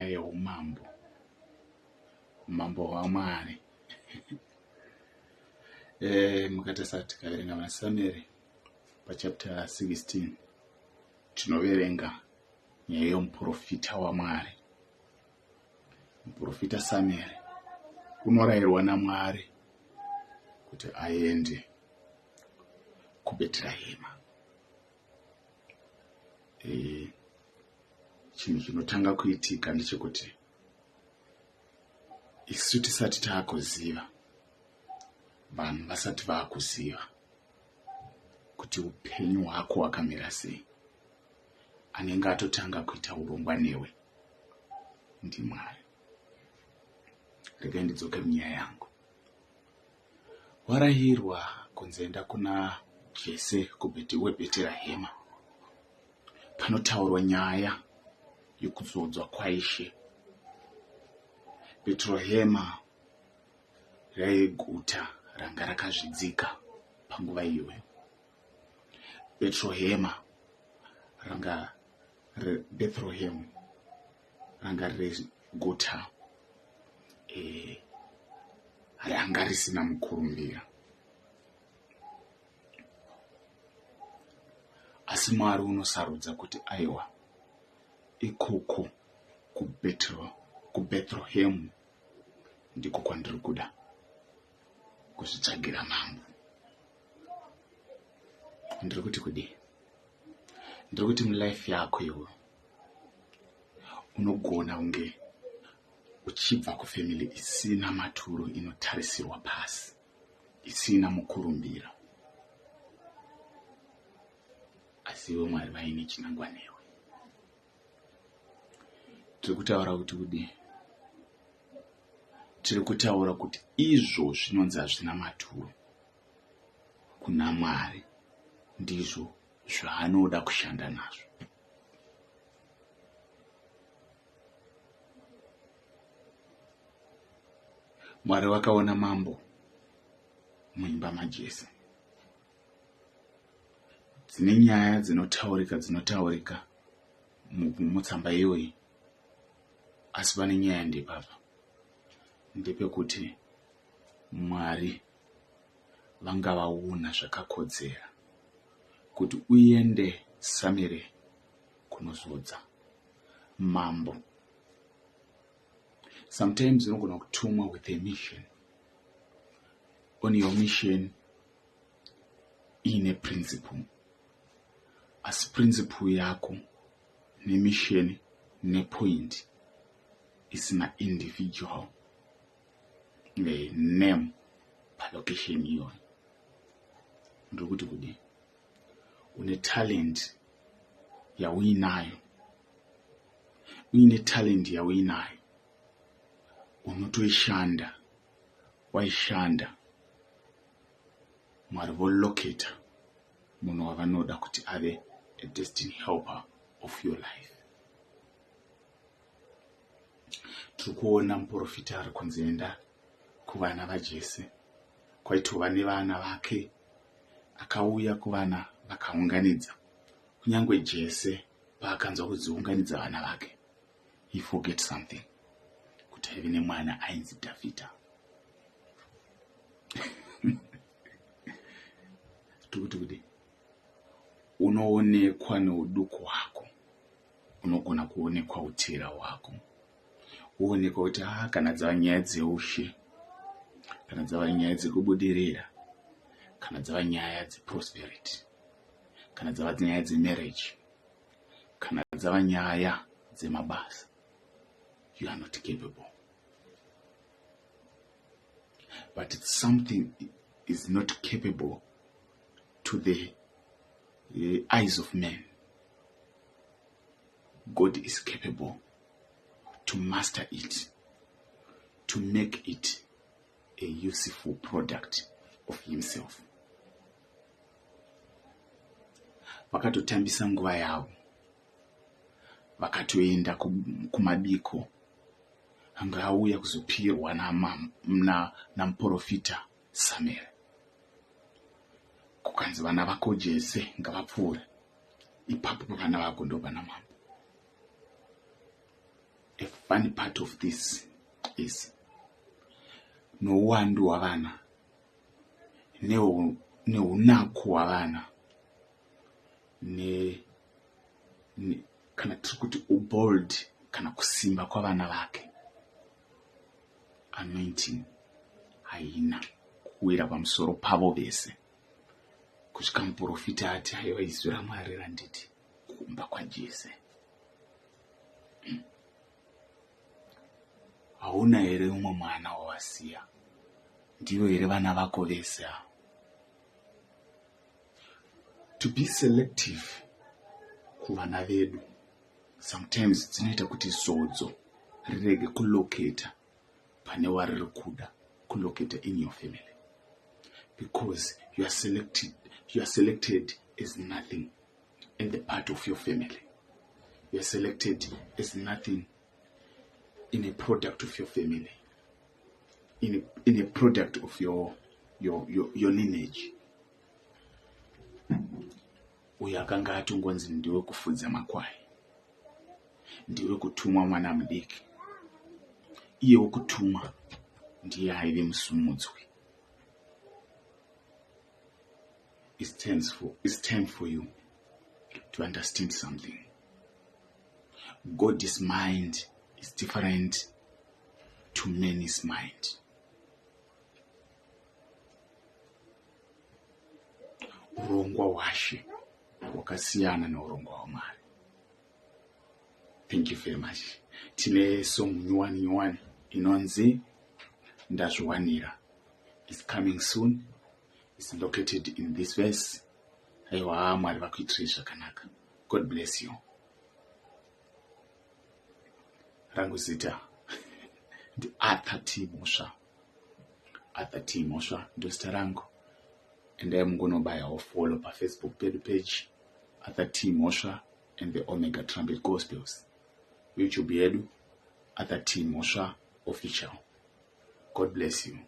yeumambo, umambo hwaMwari. Mukatarisa tikaverenga muna Samueri pachapter 16 tinoverenga nyaya yomuprofita waMwari. Muprofita Samueri unorayirwa naMwari kuti aende kuBheterehema. Chinhu chinotanga kuitika ndechekuti isu tisati taakuziva, vanhu vasati vaakuziva kuti upenyu hwako hwakamira sei, anenge atotanga kuita urongwa newe ndiMwari. Regai ndidzoke munyaya yangu. Warayirwa kunzi enda kuna Jese weBheterehema panotaurwa nyaya yekuzodzwa kwaIshe. Bheterehema raive guta ranga rakazvidzika panguva iyoyo. Bheterehema ranga Bethlehem ranga riri guta ranga risina mukurumbira. Asi Mwari unosarudza kuti aiwa, ikoko kuBethlehem ndiko kwandiri kuda kuzvitsvagira mambo. Ndiri kuti kudii? Ndiri kuti mulife yako iwe unogona kunge uchibva kufamily isina maturo, inotarisirwa pasi, isina mukurumbira, asi iwe Mwari vaine chinangwa newe. Tiri kutaura kuti kudii? Tiri kutaura kuti izvo zvinonzi hazvina maturo kuna Mwari ndizvo zvaanoda kushanda nazvo. Mwari vakaona mambo muimba maJese. Dzine nyaya dzinotaurika dzinotaurika mutsamba iyoyi, asi pane nyaya ndepapa ndepekuti Mwari vanga vaona zvakakodzera kuti uende Samere kunozodza mambo. Sometimes unogona kutumwa with a mission. On your mission iine principle, asi principle yako nemission nepoint isina individual name palocation iyoyo. Ndiri kuti kudii? Une talent yauinayo, uine talent yauinayo, unotoishanda, waishanda, Mwari voloketa munhu wavanoda kuti ave a destiny helper of your life. Tiri kuona muprofita ari kunzi enda kuvana vaJese, kwaitova nevana vake, akauya kuvana vakaunganidza. Kunyange Jese paakanzwa kudziunganidza vana vake, he forget something, kuti aive nemwana ainzi Dhavhidha. Tiri kuti unoonekwa neuduku hwako, unogona kuonekwa utera hwako, woonekwa kuti haa, kana dzava nyaya dzeushe, kana dzava nyaya dzekubudirira, kana dzava nyaya dzeprosperity, kana dzava nyaya dzemarriage, kana dzava nyaya dzemabasa, you are not capable. But something is not capable to the eyes of men, God is capable to master it, to make it a useful product of himself. Vakatotambisa nguva yavo, vakatoenda kumabiko anga auya kuzopirwa namuprofita Samuel. Kukanzi vana vako Jese ngavapfuure ipapo, pavana vako ndo pana mambo. A funny part of this is nouwandu hwavana neunaku hwavana ne, ne, kana tiri kuti ubold kana kusimba kwavana vake, anointing haina kuwira pamusoro pavo vese kusvika muprofita ati, "Aiwa, izwi raMwari randiti kumba kwaJese." Hauna here umwe mwana wawasiya? Ndivo here vana vako vese ava? To be selective kuvana vedu sometimes dzinoita kuti zodzo rirege kulocata pane wariri kuda kulocata in your family, because you are selected as nothing in the part of your family. You are selected as nothing in a product of your family, in a product of your lineage. Uyo akanga atongonzi ndiwe kufudza makwai, ndiwe kutumwa mwana mudiki, iye wokutumwa ndiye aive musumudzwi. It's time for you to understand something. God's mind is different to man's mind. Urongwa hwaShe hwakasiyana neurongwa hwaMwari. Thank you very much. Tine song nyuwani nyuwani inonzi "Ndazviwanira" is coming soon. Is located in this verse. Aiwa, Mwari vakuitirei zvakanaka. God bless you. Rangu zita ndiArthur T Mhosva. Arthur T Mhosva ndozita rangu. Endai mungonobayawo follow paFacebook pedu page, Arthur T Mhosva and the Omega Trumpet Gospels. YouTube yedu, Arthur T Mhosva Official. God bless you.